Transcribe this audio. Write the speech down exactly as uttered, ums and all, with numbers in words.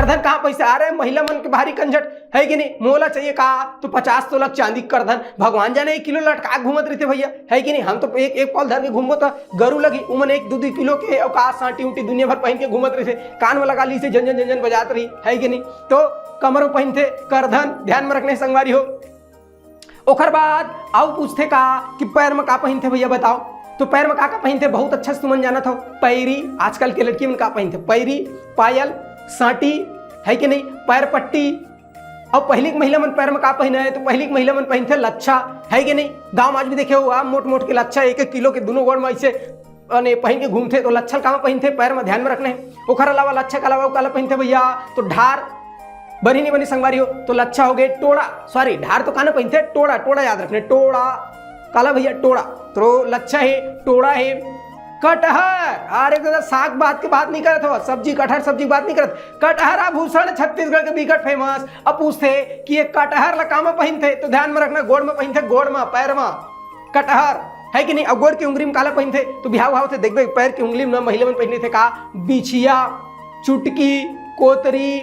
करधन कहाँ पैसा आ रहे, महिला मन के भारी कंझट है कि नहीं? मोला चाहिए का तो पचास तोला चांदी के करधन, भगवान जाने एक किलो लटका के घूमत रहिथे भैया, है कि नहीं? हम तो एक एक पल धर के घूमबो तो गरू लगी, उमन एक दू दू किलो के अउ का सांटी उंटी दुनिया भर पहिन के घूमत रहिथे, कान में लगा ली से झन झन झन झन बजात रही, है कि नहीं? तो कमर में पहिनथे करधन, ध्यान में रखने संगवारी हो। ओखर बाद आऊ पूछथे का कि पैर में का पहिनथे भैया बताओ। तो पैर में का का पहिनथे, बहुत अच्छा से तुमन जानत हो। पैरी, आजकल के लड़की मन का पहिनथे, पैरी, पायल, सांटी, है कि नहीं, पैर पट्टी। अउ पहिली के महिला मन पैर में का पहिने है, तो पहिली के महिला मन पहिनथे लच्छा, है कि नहीं? गांव में आज भी देखे हो आप, मोट मोट के लच्छा, एक एक किलो के दोनों गोड़ में ऐसे, अने पहिन के घूमथे। तो लच्छा ल का में पहिनथे, पैर में, ध्यान में रखने। ओखर अलावा लच्छा के अलावा काला पहिनथे भैया, तो ढार, बनी नहीं बनी संगवारी हो, तो लच्छा हो गए टोड़ा, सॉरी, ढार तो काने पहिनथे, टोड़ा, टोड़ा याद रखने, टोड़ा, काला भैया टोड़ा। तो लच्छा है, टोड़ा है, कटहर, अरे दादा, साग भात के बात नहीं करत हो, सब्जी, कटहर सब्जी की बात नहीं करत, कटहर आभूषण छत्तीसगढ़ के बिकट फेमस। अब पूछथे कि ये कटहर ला का में पहिनथे, तो ध्यान में रखना, गोड़ में पहिनथे, गोड़ में, पैर में, कटहर, है कि नहीं? अउ गोड़ के उंगरी में काला पहिनथे, तो बिहाव भाव से देखबे, पैर के उंगली में महिला मन पहिनथे का, बिछिया, चुटकी, कोतरी,